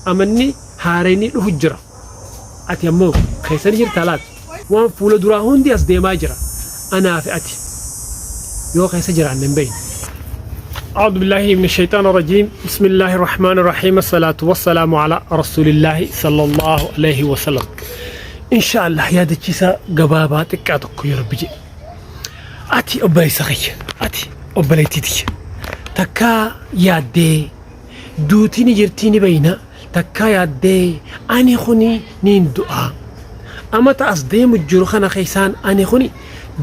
Amanni haarayni dhufu jira. Ati ammoo keessa ni jirtaa laata? Waan fuula duraa hundi as deemaa jira. Anaa fi ati yoo keessa jiraanne hin beeynu. أعوذ بالله من الشيطان الرجيم بسم الله الرحمن الرحيم الصلاة والسلام على رسول الله صلى الله عليه وسلم إن شاء الله يا دتشيسا قبابا تكاتك يا ربي جي أتي أبلي سخي أتي أبلي تيتي تكا يا دي Duuti ni jirtii ni beeyna takkaa yaaddee ani kuni niin du'aa amata as deemu jiru kana keeysaan ani kuni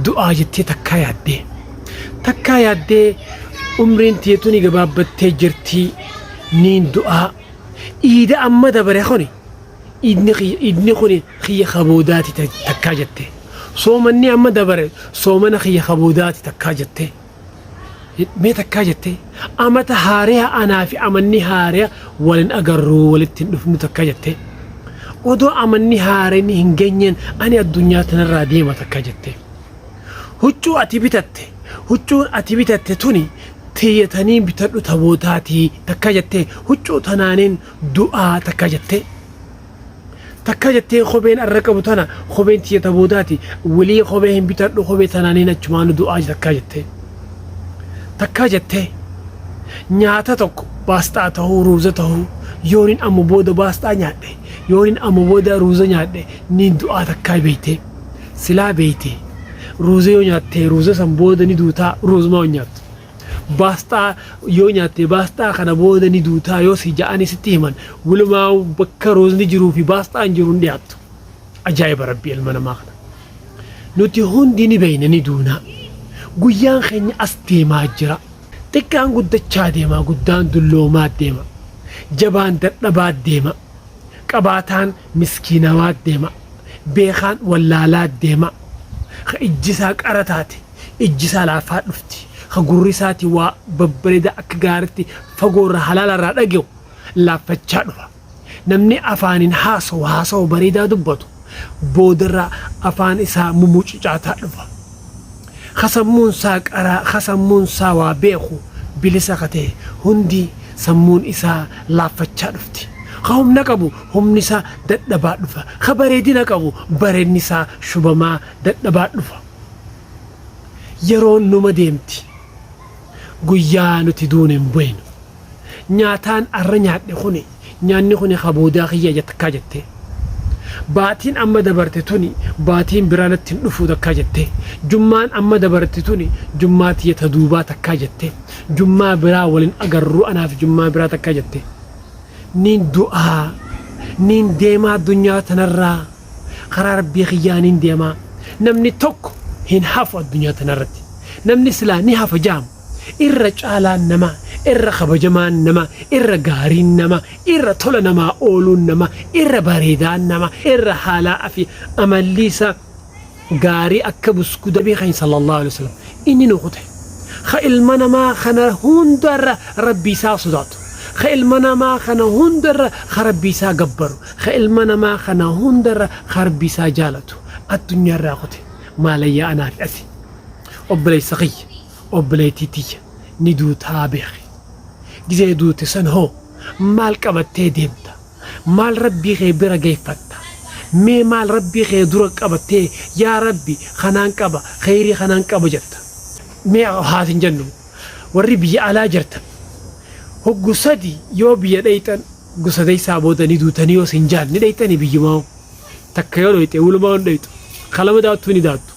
du'aa jettee takkaa yaaddee takkaa yaaddee umriin tiyya tuni gabaabbattee jirtii niin du'aa iida amma dabare kuni iidni kiyya iidni kuni kiyya ka boodaati takkaa jette soomanni amma dabare soomana kiyya ka boodaati takkaa jette Mee takkaa jettee amata haareya anaa fi amanni haareya wal hin agarru walitti hin dhufnu takkaa jettee odoo amanni haareyni hin geenyeen ani addunyaa tanarraa deema takkaa jettee huccuu ati bitatte huccuun ati bitatte tuni tiyya taniin bitadhu tabootaatii takkaa jettee huccuu tanaaniin du'aa takkaa jettee Takka jettee kopheen arra qabu tana kopheen tiyya ta boodaati wly kophee hin bitadhu kophee tanaaniin achumaanu du'aa takkaa jettee. Takkaa jettee nyaata tokko baasxaa tahuu ruuza tahuu yoonin amma booda baasxaa nyaadhe yoonin amma booda ruuza nyaadhe niin du'aa takkaa beeytee silaa beeytee ruuza yoo nyaattee ruuza san booda ni duutaa ruuzumaa hin nyaattu. Baasxaa yoo nyaatte baasxaa kana booda ni duutaa yoo si ja'anii sitti himan wlumaa bakka ruuzni jiruu fi baasxaan jiru hin dhiyaattu. Ajaa'iba Rabbii ilma namaa kana. Nuti hundi ni beeyna ni duunaa. Guyyaan keenya as deemaa jira. Xiqqaan guddachaa deema guddaan dulloomaa deema. Jabaan dadhabaa deema. Qabaataan miskiinawaa deema. Beekaan wallaalaa deema. Ka ijji isaa qara taate Ijji isaa laafaa dhufti. Ka gurri isaati waa babbareedaa akka gaaritti fagoo irraa halaala irraa dhage'u laaffachaa dhufa. Namni afaaniin haasawu haasawa bareedaa dubbatu boodarra afaan isaa mumucucaataa dhufa. Ka sammuun isaa qaraa, ka sammuun isaa waa beeku bilisa ka ta'e hundi sammuun isaa laaffachaa dhufti. Ka humna qabu humni isaa dadhabaa dhufa. Ka bareedina qabu bareedni isaa shubamaa dadhabaa dhufa. Yeroon numa deemti. Guyyaa nuti duune hin beeknu. Nyaataan arra nyaadhe kuni nyaanni kuni ka boodaa kiyya takkaa jettee. Baatiin amma dabarte tuni baatiin biraa natti hin dhufuu takkaa jettee. Jummaan amma dabarte tuni jummaa tiyya ta duubaa takkaa jettee. Jummaa biraa wal hin agarruu anaaf jummaa biraa takkaa jettee. Niin du'aa. Niin deemaa addunyaa tanarraa. Karaa Rabbii kiyyaa nin deema. Namni tokko hin hafu addunyaa tanarratti. Namni silaa ni hafa ja'amu irra caalaan nama, irra kabajamaan nama, irra gaariin nama, irra tola namaa ooluun nama, irra bareedaan nama, irra haalaa fi amalli isaa gaarii akka buskuda Nabii keenya sallallahu alaihi wasallam inni nu kute. Ka ilma namaa kana hundarra Rabbii isaa sodaatu. Ka ilma namaa kana hundarra ka Rabbii isaa gabbaru. Ka ilma namaa kana hundarra ka Rabbii isaa jaalatu addunyaarraa kute. Maalayyaa anaa fi ati. Obboleessa kiyya, obboleettii tiyya ni duutaa beeki. Gizee duute san hoo maal qabattee deemta? Maal Rabbii kee bira geeffatta? Mee maal Rabbii kee dura qabattee yaa Rabbi kanaan qaba, kheyrii kanaan qaba jetta? Mee haa sin jennu warri biyya alaa jirtan hoggu sadi yoo biyya dheyxan hoggu sadeysaa booda ni duutanii yoo sin jaan ni dheyxanii biyyumaa takka yoo dhoyxe wulumaa hin dheyxu ka lama daattuu ni daattu.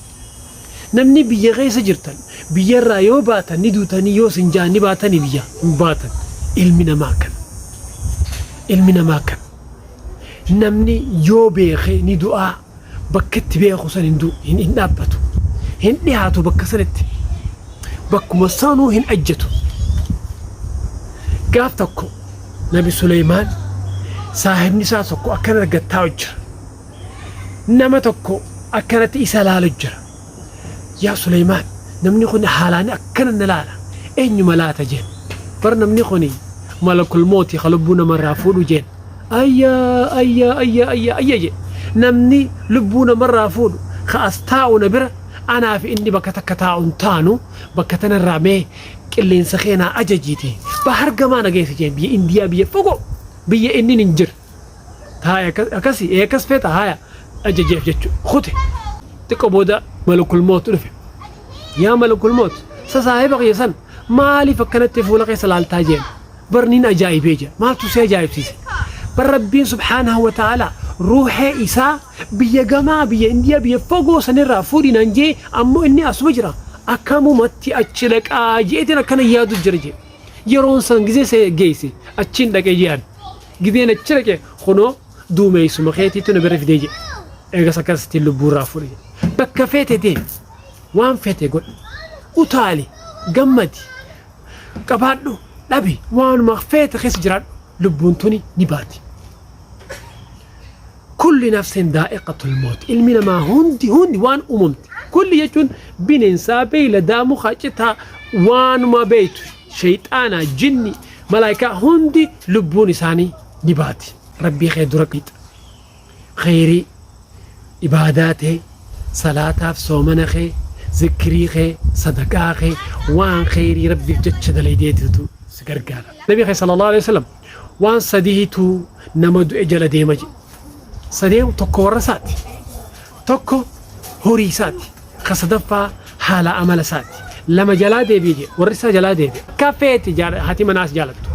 Namni biyya keessa jirtan biyyarraa yoo baatan ni duutanii yoo sin jaan ni baatanii biyya hin baatan. Ilmi namaa akkana. Ilmi namaa akkana. Namni yoo beeke ni du'aa bakka itti beeku san hin du'u hin dhaabbatu. Hin dhihaatu bakka sanitti. Bakkuma sanuu hin ajjatu. Gaaf tokko Nabi Suleymaan saahibni isaa tokko akkana gad taa'u jira. Nama tokko akkanatti isa laalu jira. Yaa Suleymaan namni kun haalaan akkana na laala. Eenyuma laata jeen. Bar namni kun malakul mooti ka lubbuu namarraa fuudhu jeen. Ayyaa ayyaa ayyaa ayyaa ayya jee. Namni lubbuu namarraa fuudhu ka as taa'u na bira anaa fi inni bakka takka taa'u hin taanu bakka tanarraa mee qilleensa keenaa ajajiiti. Bahar gamaa na geessi jeen biyya Indiyaa biyya fagoo. Biyya inni hin jirre. Taa'e akkasii ee akkas feeta haaya ajajeef jechuudha. Kute xiqqoo booda malakul moot dhufe. Yaa malakul moot, sa saahiba kiyya san maaliif akkanatti fuula keessa laaltaa jeen. Barniin ajaa'ibee jira. Maaltu si ajaa'ibsiise? Bar Rabbiin subhaanahu wa ta'ala ruuxee isaa biyya gamaa, biyya Indiyaa, biyya fagoo sanirraa fuudhi naan jee, ammoo inni asuma jira. Akkamumatti achi dhaqaa jeetiin akkana yaadu jira jee. Yeroon san gizee see geesse achiin dhaqee jean. Gizeen achi dhaqe kunoo duumeessuma keetiitu na bira fidee jee. Eegas akkasittiin lubbuurraa fuudhe jee. Bakka feete deemi. Waan feete godhi. Utaali. Gammadi. Qabaadhu. Dhabi. Waanuma feete keessa jiraadhu. Lubbuun tuni ni baati. Kulli nafsin daa'iqatul mawt. Ilmi namaa hundi hundi waan uumamte. Kulli jechuun bineensaa, beeyladaa, muka, citaa, waanuma beeytu. Shayxaana, jinni, malaayikaa hundi lubbuun isaanii ni baati. Rabbii kee dura qixa. Kheyrii ibaadaa tee, salaataaf soomana kee, zikrii kee, sadaqaa kee, waan kheyrii Rabbiif jecha dalaydeetitu si gargaara. Nabii kee sallallahu alaihi wasallam waan sadihitu nama du'e jala deema jedhe. Sadeen tokko warra isaati. Tokko horii isaati. Ka sadaffaa haala amala isaati. Lama jalaa deebi'e jedhe. Warri isaa jalaa deebi'e. Akka feete haati manaas jaalattu.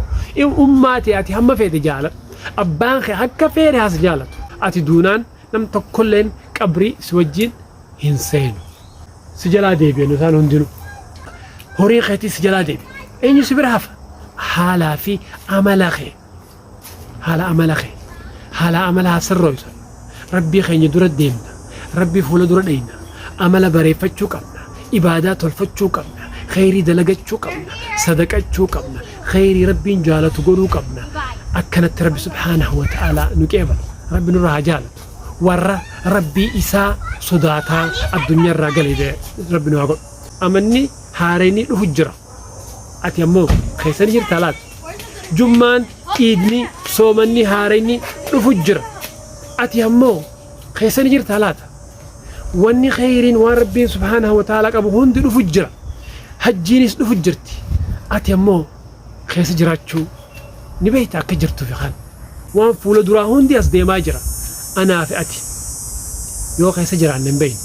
Ummaa tee ati hamma feete jaaladhu. Abbaan kee akka feete has jaalatu. Ati duunaan nam tokkolleen qabrii si wajjin hin seenu. Si jalaa deebi'an isaan hundinuu. Horii keetii si jalaa deebi'e. Eenyu si bira hafa? Haalaa fi amala kee. Haala amala kee. Haala amala haa sirrooysan. Rabbii keenya dura deemna. Rabbii fuula dura dheyna. Amala bareeffachuu qabna. Ibaadaa tolfachuu qabna. Kheyrii dalagachuu qabna. Sadaqachuu qabna. Kheyrii Rabbiin jaalatu godhuu qabna. Akkanatti Rabbi subhaanahu wa ta'aalaa nu qeebala. Rabbi nurraa haa jaalatu. Warra Rabbii isaa sodaataa addunyaarraa gale Rabbi nu haa godhu. Amanni haarayni dhufu jira. Ati ammoo keessa ni jirtaa laata? Jummaan, iidni, soomanni haarayni dhufu jira. Ati ammoo keessa ni jirtaa laata? Wanni kheyriin waan Rabbiin subhaanahu wa ta'aalaa qabu hundi dhufu jira. Hajjiinis dhufu jirti. Ati ammoo keessa jiraachuu ni beekta akka jirtu fi kan. Waan fuula duraa hundi as deemaa jira. Anaa fi ati yoo keessa jiraanne hin beeknu.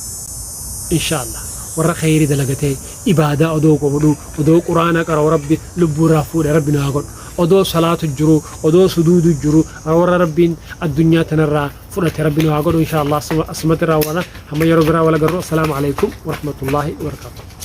Inshaallah warra kheyrii dalagatee ibaadaa odoo godhu, odoo quraana qara'u Rabbi lubbuu irraa fuudhe Rabbi nu haa godhu. Odoo salaatu jiru, odoo suduudu jiru, warra Rabbiin addunyaa tanarraa fudhate Rabbi nu haa godhu. Inshaallah asumatti raawwana. Hamma yeroo biraa wal agarru. Assalaamu alaikum warahmatullaahi wabarakaatuh.